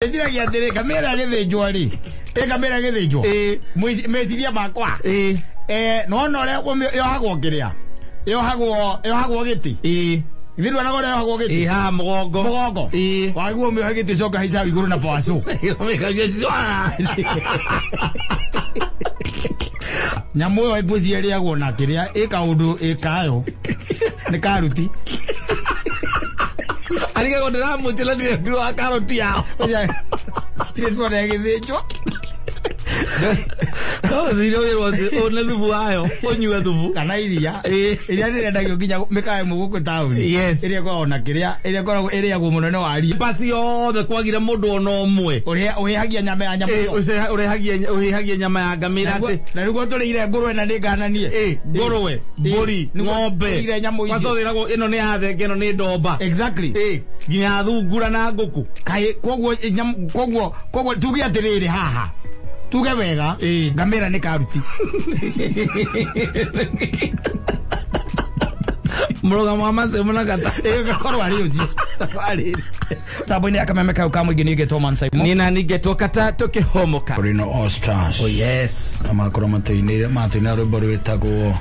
Ndĩciragia atĩrĩ ngamĩra ĩgĩthĩnjwo rĩ, ĩ ngamĩra ĩgĩthĩnjwo meciria makwa nĩwona ũrĩa yohagwo kĩrĩa yohagwo gĩtĩ ithuĩ ndwonaga ũrĩa yohagwo gĩtĩ haha mũgongo mũgongo wagĩrĩirwo ũmĩohe gĩtĩ ũcoke haica hau igũrũ na pwacũ. Nyamũ ĩyo ĩmbuci ĩrĩagwo na kĩrĩa ĩ kaũndũ ĩkayo nĩ karuti. Arigagwo ndĩramwĩtĩra ndirĩ wa karoti yao. Tirĩ tuona ĩgĩthĩnjwo. No thire wĩrwo atĩ ũne thubu wayo, ũnyue thubu. Kana iria. Iria nĩrĩendagio nginya mĩkawa ĩmwe gũkũ taũni. Yes. Ĩrĩa ĩkoragwo na kĩrĩa, ĩrĩa ĩkoragwo ĩrĩagwo mũno nĩ waria. Basi yothe kwagire mũndũ ona ũmwe. Ũrĩhagia nyama ya nyamũ ĩyo. Ũrĩhagia nyama ya ngamĩra atĩ. Na nĩguo tũrĩire ngũrwe na nĩ ngananie. Ngũrwe, mbũri, ng'ombe. Tũrĩire nyamũ icio. Kwanza wĩragwo ĩno nĩ ya thenge, ĩno nĩ ndomba. Exactly. Nginya thungura na ngũkũ. Kaĩ koguo nyamũ, koguo, koguo tuge atĩrĩrĩ haha. Tuge wega, ngamĩra nĩ karuti. Mũrũgamo wa macemo na gata. Gakorwo arĩ ũcio. Arĩ. Tambo-inĩ ya kameme kau ka mũingĩ niĩ ngetwo Man Simon. Niĩ nani ngetwo Kata tũkĩhomoka. Rino All Stars. Oh yes. Na makorwo matũinĩire, matũinĩra rwĩmbo rwĩtagwo,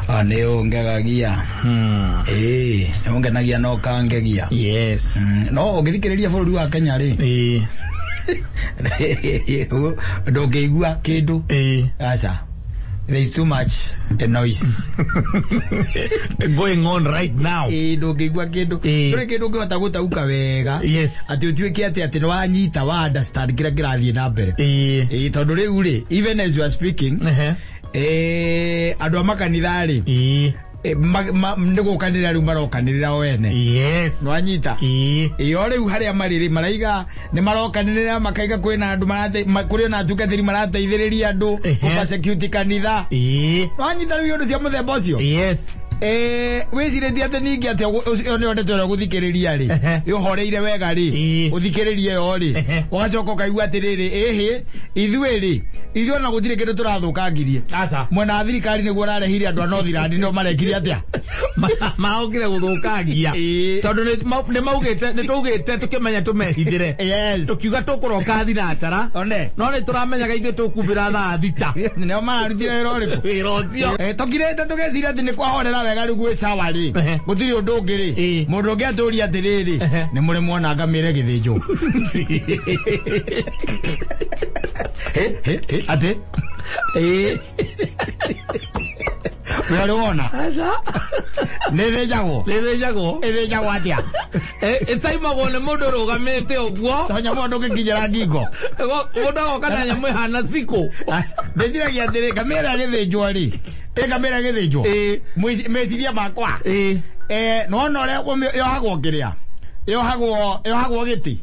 nĩ ũngegagia. Nĩ ũngenagia na ũkangegia. Yes. No ũngĩthikĩrĩria bũrũri wa Kenya rĩ. Ndũngĩigua kĩndũ. Aca. There is too much noise going on right now. Ndũngĩigua kĩndũ. Ndũrĩ kĩndũ ũngĩhota gũtauka wega. Yes. Atĩ ũtuĩke atĩ atĩ nĩwanyita wa understand kĩrĩa kĩrathiĩ na mbere. Tondũ rĩu rĩ, even as you are speaking, andũ a makanitha rĩ, nĩ gũkanĩrĩra rĩu marokanĩrĩra o ene. Yes. Nĩwanyita? O rĩu harĩa marĩ rĩ, maraiga nĩ marokanĩrĩra makaiga kwĩna andũ kũrĩ ona atungatĩri marateithĩrĩria andũ kũ-persecute kanitha. Nĩwanyita rĩu ũndũ cia mũthemba ũcio? Yes. Wĩcirĩtie atĩ ningĩ atĩ ũcio nĩyo ndeto ĩrĩa ũgũthikĩrĩria rĩ, ĩũhoreire wega rĩ, ũthikĩrĩrie yo rĩ, ũgacoka ũkaigua atĩrĩrĩ, ĩhĩ, ithuĩ rĩ, ithuĩ ona gũtirĩ kĩndũ tũrathũkangirie. Aca. Mwena wa thirikari nĩguo ũrarehire andũ a Northland nĩo marekire atĩa? Maokire gũthũkangia. Tondũ nĩ maugĩte, nĩ twaugĩte tũkĩmenya tũmehithĩre. Yes. Tũkiuga tũkũroka thinacara. One. No nĩ tũramenyaga ithuĩ tũkumbĩra thaa thita. Nĩo mararutire wĩra ũrĩkũ? Wĩra ũcio. Tũkirĩte tũgeciria atĩ nĩ kwahorera wega rĩu gwĩ sawa rĩ. Gũtirĩ ũndũ ũngĩ rĩ. Mũndũ ũngĩ atũria atĩrĩrĩ, nĩ mũrĩ muona ngamĩra ĩgĩthĩnjwo. Atĩ? Wĩ ũrĩ wona? Aca. Nĩ ĩthĩnjagwo? Nĩ ĩthĩnjagwo. Ĩthĩnjagwo atĩa? Ĩtaimagwo nĩ mũndũ ũrũgamĩte ũguo. To nyamũ ĩyo ndũngĩkinyĩra ngingo. Mũndũ agoka na nyamũ ĩhana cikũ. Ndĩciragia atĩrĩ, ngamĩra ĩgĩthĩnjwo rĩ, ngamĩra ĩgĩthĩnjwo? Meciria makwa. Nĩwona ũrĩa yohagwo kĩrĩa? Yohagwo gĩtĩ?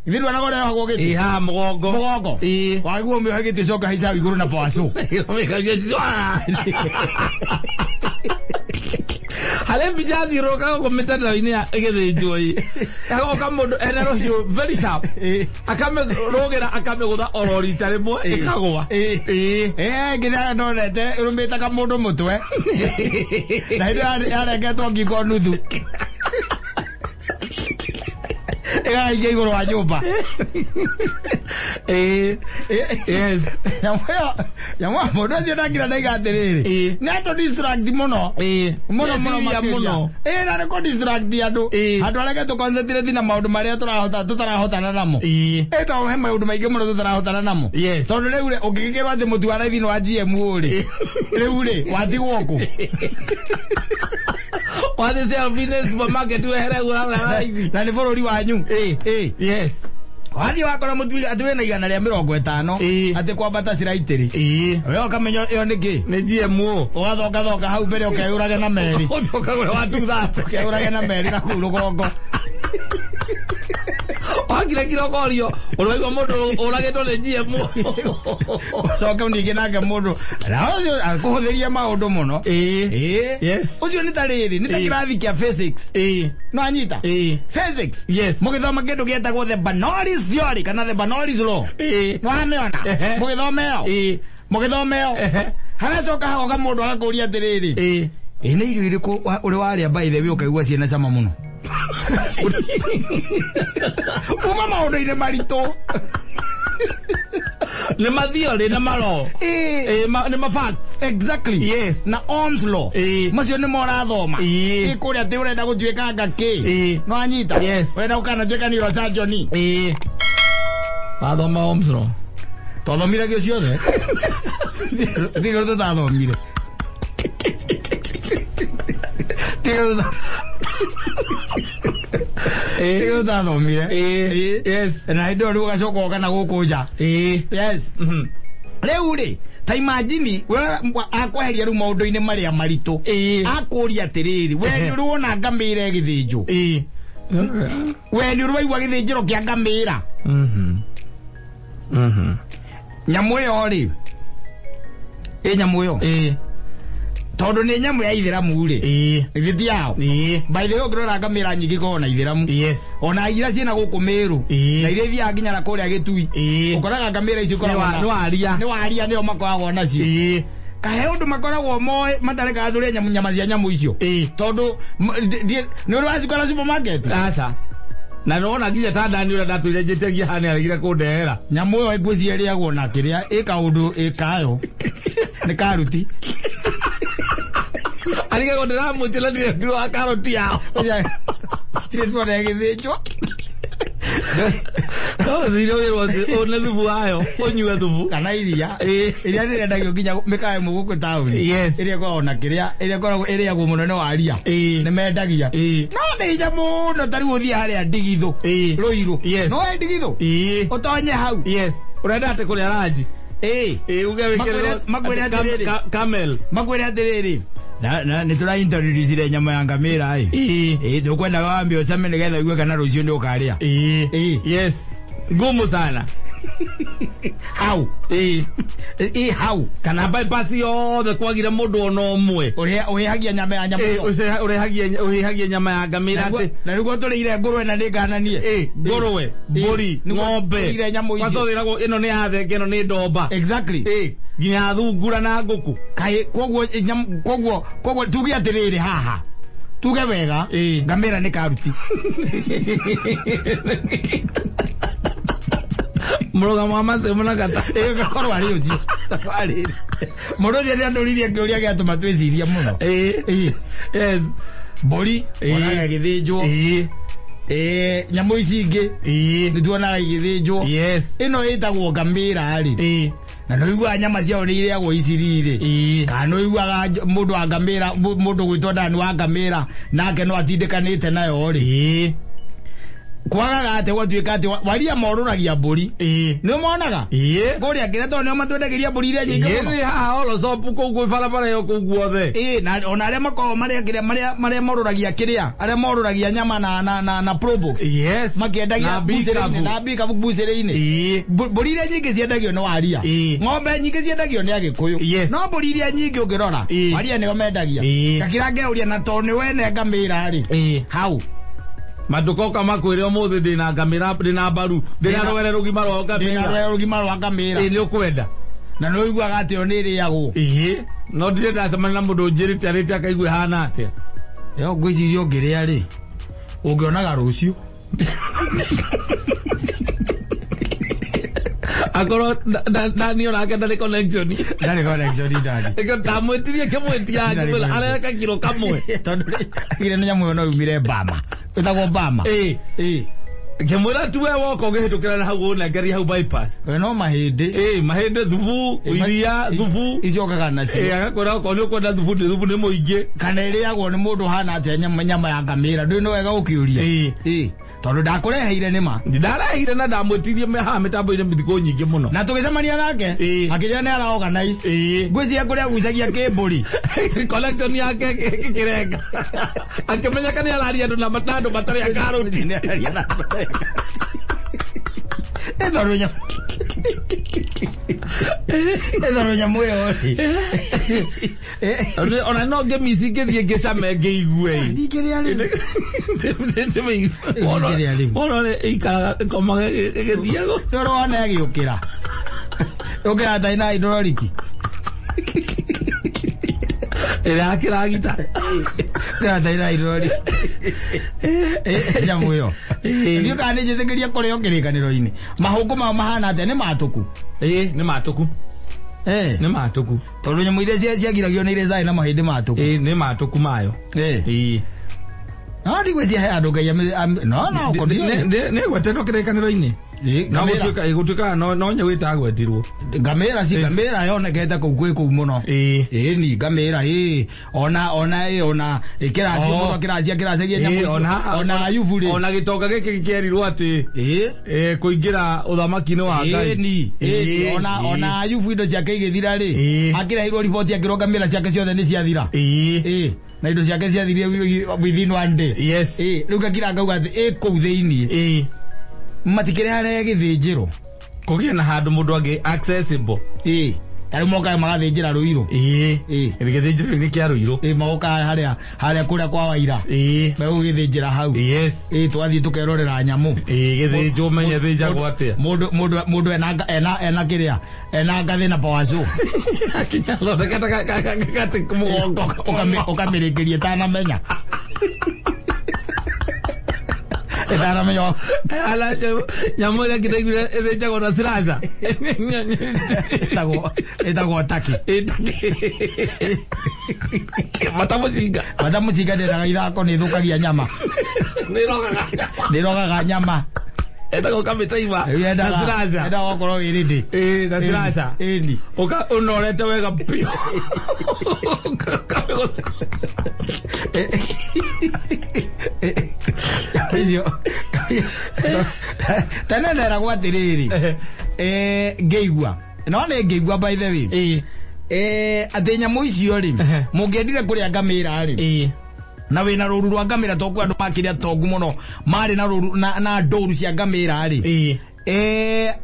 Ithuĩ ndwonaga ũrĩa yohagwo gĩtĩ? Haha mũgongo. Mũgongo? Wagĩrĩirwo ũmĩohe gĩtĩ ũcoke haica hau igũrũ na pwacũ. Harĩ mbica yathiũrũrũkaga gũkũ mĩtandao-inĩ ya ĩgĩthĩnjwo ĩ. Agoka mũndũ ena rũhiũ very sharp. Akamĩrũgĩra, akamĩgũtha oro rita rĩmwe, ĩkagũa. Nginya ndonete ĩrũmĩte kamũndũ mũtwe. Na hĩndĩ ĩyo yarengetwo ngingo nuthu. Ĩgaraikia igũrũ wa nyũmba. Yes. Nyamũ ĩyo, nyamũ ĩyo, mũndũ ũcio ndakira ndaiga atĩrĩrĩ. Nĩ atũ distract mũno. Mũno, mũno Meciria makĩria. mũno. Na nĩ kũ distract andũ. Andũ arĩa tũ concentrate na maũndũ marĩa tũtarahotana namo. Tondũ he maũndũ maingĩ mũno tũtarahotana namo. Yes. Tondũ rĩu rĩ, ũngĩgĩkĩrwo atĩ mũtu wa raithi nĩ wa GMO rĩ. Rĩu rĩ, watigwo kũ? Wathiĩ shelf-inĩ supermarket wehere gũra raithi. Na nĩ bũrũri wanyu. Yes. Wathiĩ wakora mũtu atĩ wĩna igana rĩa mĩrongo ĩtano, atĩ kwambata ciraitĩrĩ. We ũkamenya ĩyo nĩ kĩ? Nĩ GMO. Ũgathongathonga hau mbere ũkeyũrage na meri. Ũkagũra wa 230. Ũkeyũrage na meri na kũu rũgongo. Wakira kĩrokorio, ũraigua mũndũ ũragĩtwo nĩ GMO. Ũcoke ningĩ nake mũndũ, na ũcio akũhũthĩria maũndũ mũno. Yes. Ũcio nĩ ta rĩrĩ, nĩ ta kĩrathi kĩa physics. No anyita? Physics. Yes. Mũgĩthoma kĩndũ gĩetagwo the Bernoulli's theory kana the Bernoulli's law. No amĩona? Mũgĩthoma ĩyo? Mũgĩthoma ĩyo? Hagacoka hagoka mũndũ agakũria atĩrĩrĩ. Nĩ irio irĩkũ ũrĩ warĩa by the way ũkaigua ciĩna cama mũno? Uma maũndũ-inĩ maritũ. Nĩ ma theory na ma law. Nĩ ma facts. Exactly. Yes. Na Ohm's law. Macio nĩmo ũrathoma. Kũrĩa atĩ ũrenda gũtuĩka anga kĩ. No anyita. Yes. Ũrenda gũkanatuĩka neurosurgeon. Wathoma Ohm's law. Twathomire gĩo ciothe. Tiga tũtathomire. Tiga tũtathomire. Yes. Na hĩndĩ ĩyo rĩu ũgacoka ũka na gũkũ nja. Yes. Rĩu rĩ, ta imagine we akweheria rĩu maũndũ-inĩ marĩa maritũ. Akũria atĩrĩrĩ, we nĩ ũrĩ wona ngamĩra ĩgĩthĩnjwo? We nĩ ũrĩ waigua gĩthĩnjĩro kĩa ngamĩra? Nyamũ ĩyo rĩ, ĩ nyamũ ĩyo? Tondũ nĩ nyamũ ya ithĩramu rĩ. Githĩ ti yao? By the way, ũngĩrora ngamĩra nyingĩ ikoragwo na ithĩramu. Yes. Ona iria ciĩna gũkũ Mĩrũ. Na iria ithiaga nginya na kũrĩa Gĩtui. Ũkoraga ngamĩra icio ikoragwo na Nĩ waria. Nĩ waria nĩo makoragwo nacio. Kahe ũndũ makoragwo moĩ matarekaga tũrĩe nyama cia nyamũ icio. Tondũ nĩ ũrĩ wacikora supermarket? Aca. Na nĩwona nginya ta ndani ũrĩa ndatũire njĩtagia haha nĩaregire kũndehera. Nyamũ ĩyo ngwĩciria ĩrĩagwo na kĩrĩa ĩ kaũndũ ĩkayo. Nĩ karuti. Arigagwo ndĩramwĩtĩra ndirĩ wa karoti yao. Tirĩ tuona ĩgĩthĩnjwo. No thire wĩrwo atĩ ũne thubu wayo, ũnyue thubu. Kana iria. Iria rĩrendagio nginya mĩkawa ĩmwe gũkũ taũni. Yes. Ĩrĩa ĩkoragwo na kĩrĩa, ĩrĩa ĩkoragwo ĩrĩagwo mũno nĩ waria. Nĩ mendagia. No nĩ hinya mũno ta rĩu ũthiĩ harĩa ndigithũ. Rũirũ. Yes. No wĩ ndigithũ? Ũtonye hau. Yes. Ũrenda atĩ kũrĩa ranji? Uge wĩkĩrĩrwo Makwĩre atĩrĩrĩ. Camel. Makwĩre atĩrĩrĩ. Na nĩ tũra introduce nyama ya ngamĩra ĩ. Tũkwendaga wambe ũcame nĩgetha ũigue kana rũciũ nĩ ũkarĩa. Yes. Ngumu sana. Hau. Hau. Kana bypass yothe kwagire mũndũ ona ũmwe. Ũrĩhagia nyama ya nyamũ ĩyo. Ũrĩhagia nyama ya ngamĩra atĩ. Na nĩguo tũrĩire ngũrwe na ndĩngananie. Ngũrwe, mbũri, ng'ombe. Tũrĩire nyamũ icio. Kwanza wĩragwo ĩno nĩ ya thenge, ĩno nĩ ndomba. Exactly. Nginya thungura na ngũkũ. Kaĩ koguo koguo tuge atĩrĩrĩ haha. Tuge wega, ngamĩra nĩ karuti. Mũrũgamo wa macemu na gata. Gakorwo arĩ ũcio. Mũndũ ũcio nĩatũririe kĩũria gĩatũma twĩcirie mũno. Yes. Mbũri, wonaga ĩgĩthĩnjwo. Nyamũ ici ingĩ, nĩ tuonaga igĩthĩnjwo. Yes. Ĩno ĩtagwo ngamĩra rĩ. Na nĩ ũiguaga nyama ciayo nĩ irĩagwo iciri-rĩ. Kana nĩ ũiguaga mũndũ wa ngamĩra, mũndũ gwĩtwo Ndani wa ngamĩra, nake no atindĩkanĩte nayo rĩ. Kwagaga atĩ gwatuĩka atĩ waria morũragia mbũri. Nĩ ũmonaga? Kũrĩa kĩrĩa tondũ nĩo matwendagĩria mbũri iria nyingĩ mũno. Nĩ haha Olosop kũu gwĩ barabara ĩyo kũu guothe. Na ona arĩa makoragwo marĩa kĩrĩa marĩa morũragia kĩrĩa, arĩa morũragia nyama na Probox. Yes. Makĩendagia bucĩrĩ-inĩ na bikabu bucĩrĩ-inĩ. Mbũri iria nyingĩ ciendagio nĩ waria. Ng'ombe nyingĩ ciendagio nĩ Agĩkũyũ. Yes. No mbũri iria nyingĩ ũngĩrora, waria nĩo mendagia. Gakĩra ngeũria na tondũ nĩ wene ngamĩra rĩ. Hau. Madukoka makwĩre ũmũthĩ ndĩna ngamĩra, ndĩna mbaru, ndĩna rwere rũgima rwa ngamĩra. Ndĩna rwere rũgima rwa ngamĩra. Nĩ ũkwenda. Na nĩ ũiguaga atĩ yo nĩ ĩrĩagwo. No ndirĩ ndacemania na mũndũ ũnjĩrĩte arĩte akaigua ĩhana atĩa. Yo ngwĩciria ũngĩrĩa rĩ, ũngĩonaga rũciũ. Akorwo Dani onake ndarĩ connection. Ndarĩ connection Dani. Ndamwĩtirie kĩmwĩtia ngĩmwĩra areka kiro kamwe. Tondũ rĩ, agire nĩ nyamũ ĩyo no yumire Bama. Ĩtagwo Bama. Ngĩmwĩra tu we woka ũngĩhĩtũkĩra na hau ũnengerie hau bypass. We no mahĩndĩ. Mahĩndĩ, thubu, iria, thubu. Icio ũkaga nacio. Agakwĩra okorwo nĩ ũkwenda thubu, nĩ thubu nĩ mũingĩ. Kana ĩrĩagwo nĩ mũndũ ũhana atĩa nyama ya ngamĩra. Ndũĩ nĩ wega ũkĩũria. Tondũ ndakũreheire nĩ ma. Ndareheire na ndamwĩtirie haha mĩtambo-inĩ thikũ nyingĩ mũno. Na tũgĩcemania nake, akĩnjĩra nĩ ara organize. Ngwĩciria kũrĩa agucagia kĩmbũri. Connection yake ĩkĩrenga. Akĩmenya kana nĩ araria andũ na andũ matarĩ a karoti. Nĩ araria na andũ matarĩ a karoti. Ĩ tondũ nyamũ ĩyo rĩ. Ona no ngĩmici ngĩthiĩ ngĩcame ngĩigue. Ndingĩrĩa rĩu. Ndingĩrĩa rĩu. Ona rĩ ĩikaraga ĩkomaga ĩgĩthiaga. Nĩ ũrĩ wona ĩgĩũkĩra. Ũkĩra ta ina hydraulic. Ĩrĩa kĩragita. Gataira irori. Nyamũ ĩyo. Ndiũ kana nĩ njĩtĩkĩrie kũrĩo kĩrĩkanĩro-inĩ. Mahũngũ mao mahana atĩa? Nĩ matũku. Ĩĩ, nĩ matũku. Nĩ matũku. Tondũ nyamũ iria ciagiragio nĩ iria ciarĩ na mahĩndĩ matũku. Ĩĩ, nĩ matũku mayo. Ĩĩ. No ndigwĩciria he andũ Ngai no no nĩ gwetetwo kĩrĩkanĩro-inĩ. No gũtuĩka gũtuĩka no nyau ĩtagwetirwo. Ngamĩra ci ngamĩra yonekete kũu kwĩ kũu mũno. Ĩĩ ni ngamĩra ĩĩ ona ona ĩĩ ona ĩkĩracia mũno kĩracia kĩracagia nyamũ icio. Ona Ayubu rĩ. Ona gĩtonga gĩkĩ kĩerirwo atĩ ĩĩ kũingĩra ũthamaki-inĩ wa Ngai. Ĩĩ ni ĩĩ ona ona Ayubu indo ciake igĩthira rĩ akĩreheirwo riboti akĩrwo ngamĩra ciake ciothe nĩ ciathira. Ĩĩ na indo ciake ciathirire within one day. Yes. Ĩĩ rĩu ngakira ngauga atĩ ĩ kũu thĩiniĩ. Ĩĩ. Matikĩrĩ harĩa gĩthĩnjĩro. Kũgĩe na handũ mũndũ angĩ accessible. Ĩĩ. Ta rĩu mokaga magathĩnjĩra Rũirũ. Ĩĩ. Gĩthĩnjĩro-inĩ kĩa Rũirũ. Ĩĩ magokaga harĩa harĩa kũrĩa kwa Waira. Ĩĩ. Megũgĩthĩnjĩra hau. Yes. Ĩĩ twathiĩ tũkerorera nyamũ. Ĩĩ gĩthĩnjwo menye thĩnjagwo atĩa. Mũndũ mũndũ mũndũ ena ena ena kĩrĩa ena ngathĩ na power saw. Akinya thondekete gatĩ mũgongo. Ũkamĩrĩkĩria ĩtanamenya. Ĩtanamenya. Ala nyamũ ĩrĩa ngĩraiguire ĩthĩnjagwo na slasher. Ĩtagwo ĩtagwo taki. Matamũcinga. Matamũcinga ndĩendaga ithako nĩ ĩthũkagia nyama. Nĩ ĩrogaga. Nĩ ĩrogaga nyama. Etagwo kamĩtaima. Rĩu Na slasher. yendaga gũkorwo wĩ ready. Ĩĩ na slasher. Ĩni. Ũka ũnorete wega biũ. Icio tene nderagwo atĩrĩrĩ ngĩigua no nĩ ngĩigua by the way atĩ nyamũ icio rĩ mũngĩendire kũrĩa ngamĩra rĩ na wĩna rũru rwa ngamĩra toku andũ makĩrĩa tongu mũno marĩ na rũru na ndũru cia ngamĩra rĩ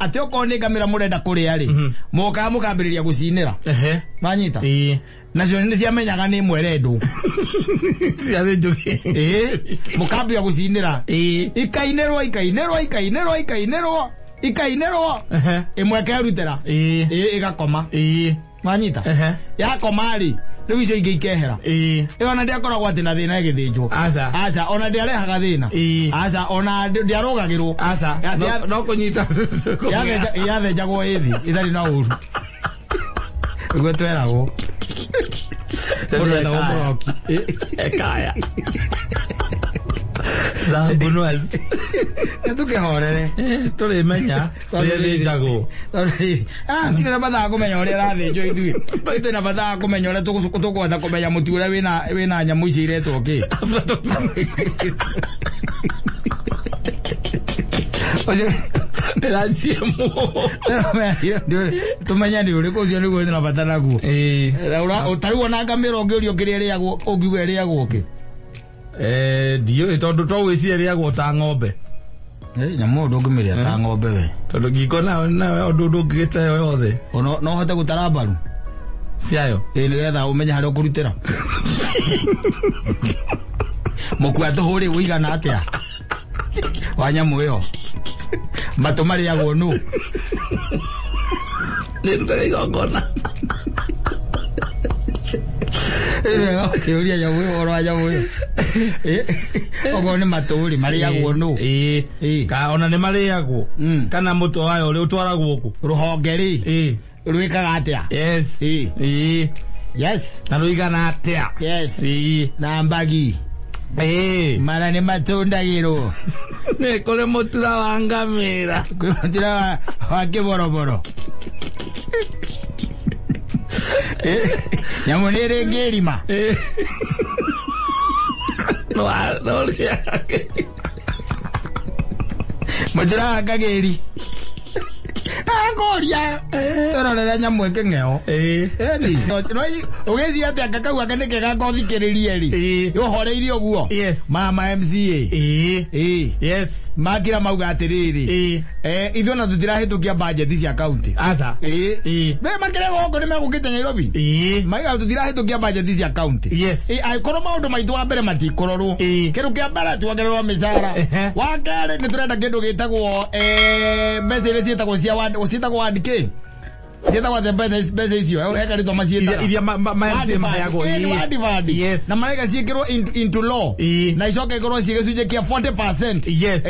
atĩ okorwo nĩ ngamĩra mũrenda kũrĩa rĩ mũkaga mũkambĩrĩria gũcinĩra manyita nacio nĩ ciamenyaga nĩ ĩmwe ĩrendwo. Ciarĩ njũgĩ. Ĩĩ mũkambia gũcinĩra ikainĩrwo ikainĩrwo ikainĩrwo ikainĩrwo ikainĩrwo ĩmwe ĩkerutĩra ĩĩ ĩgakoma manyita yakoma rĩ rĩu icio ingĩ ikehera. Ĩyo ona ndĩakoragwo atĩ na thĩna ĩgĩthĩnjwo. Aca. Aca ona ndĩarehaga thĩna. Aca ona ndĩarũgagĩrwo. Aca. No kũnyita. Yathĩnjagwo ĩthi ĩtarĩ na ũru. Ũguo tweragwo. Mũndũ etagwo mũroki. Ekaya. Thambunwazi. Tũkĩhorere. Tũrĩmenya ũrĩa ĩthĩnjagwo. Tirĩ na bata wa kũmenya ũrĩa ĩrathĩnjwo ithuĩ. Twĩ na bata wa kũmenya ũrĩa tũkũhota kũmenya mũtu ũrĩa wĩna nyamũ icio iretwo kĩ. Tũmenye nĩ ũrĩkũ ũcio nĩguo twĩna bata naguo. Ta rĩu ona ngamĩra ũngĩũrio kĩrĩa ĩrĩagwo ũngiuga ĩrĩagwo kĩ? Ndiũĩ tondũ to gwĩciria ĩrĩagwo ta ng'ombe. Nyamũ ĩyo ndũngĩmĩrĩa ta ng'ombe we. Tondũ ngingo nayo nayo ũndũ ndũngĩgĩte yo yothe. No ũhote gũtara mbaru ciayo. Ĩĩ nĩgetha ũmenye harĩa ũkũrutĩra. Mũkua tũhũ rĩ ũigana atĩa wa nyamũ ĩyo? Matũ marĩagwo nũ? Nĩ rutaga igongona. Ĩĩ ũkĩũria nyamũ ĩyo ũhoro wa nyamũ ĩyo. Okorwo nĩ matũ rĩ marĩagwo nũ? Ĩĩ. Ka ona nĩ marĩagwo. Kana mũtwe wayo ũrĩ ũtwaragwo kũ? Rũhonge rĩ. Rwĩkaga atĩa? Yes. Ĩĩ. Yes. Na rũigana atĩa? Yes. Ĩĩ. Na mbagi. Mara nĩ matundagĩrwo. Nĩ kũrĩ mũtura wa ngamĩra. Kwĩ mũtura wa kĩboroboro. Nyamũ nĩ ĩrĩ ngĩrima. No rĩaga. Mũtura wa kagĩri. Angũria. Tũrorere nyamũ ĩkĩng'eo. Ũgĩciria atĩ anga kau ake nĩ kega ngothikĩrĩrie rĩ. Ũhoreirie ũguo. Yes. Mama MCA. Ĩĩ. Yes. Makira mauga atĩrĩrĩ. Ithuĩ ona tũtirahĩtũkia budget cia county. Aca. Ĩĩ. Be makĩrega gũkũ nĩ megũkĩte Nairobi. Ĩĩ. Maiga tũtirahĩtũkia budget cia county. Yes. Angĩkorwo maũndũ maitũ wa mbere matikũrorwo. Kĩndũ kĩa mbere tuongererwo mĩcara. Wa kerĩ nĩ tũrenda kĩndũ gĩtagwo mbeca iria ciĩtagwo cia ward, ciĩtagwo ward kĩ? Ciĩtagwo atĩa mbeca icio he karĩtwa maciĩtaga? Iria ma maheagwo. Ward fund. Yes. Na mareka ciĩkĩrwo into law. Na icoke ikorwo ciĩ gĩcunjĩ kĩa 40%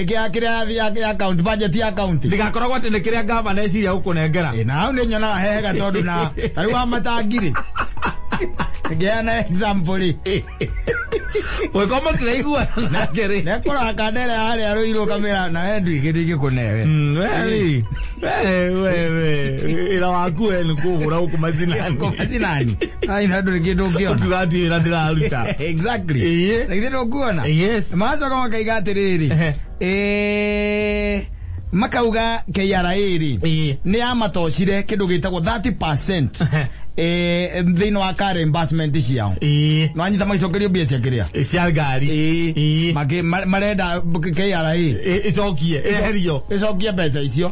kĩa kĩrĩa ya county budget ya county. Ndigakoragwo atĩ nĩ kĩrĩa gavana eciria gũkũnengera. Na hau nĩ nyonaga hega tondũ na tarĩu wa matangi rĩ, ngĩheana example rĩ, Gwĩko mũtiraiguana nake rĩ. Nekora kandere harĩa rũirũ kamĩra na we ndui kĩndũ ingĩkũnewe. We we we wĩra waku we nĩ kũhũra gũkũ macinani. Macinani aina ndũrĩ kĩndũ ũngĩona. Ũkiuga atĩ wĩra ndĩraruta. Exactly. Na githĩ ndũkuona? Yes. Magacoka makaiga atĩrĩrĩ, makauga KRA rĩ nĩ yamatocire kĩndũ gĩtagwo 30% thĩinĩ wa car reimbursement ciao. No anyita magicokerio mbia cia kĩrĩa cia ngari. Marenda KRA ĩcokie ĩherio, ĩcokie mbeca icio.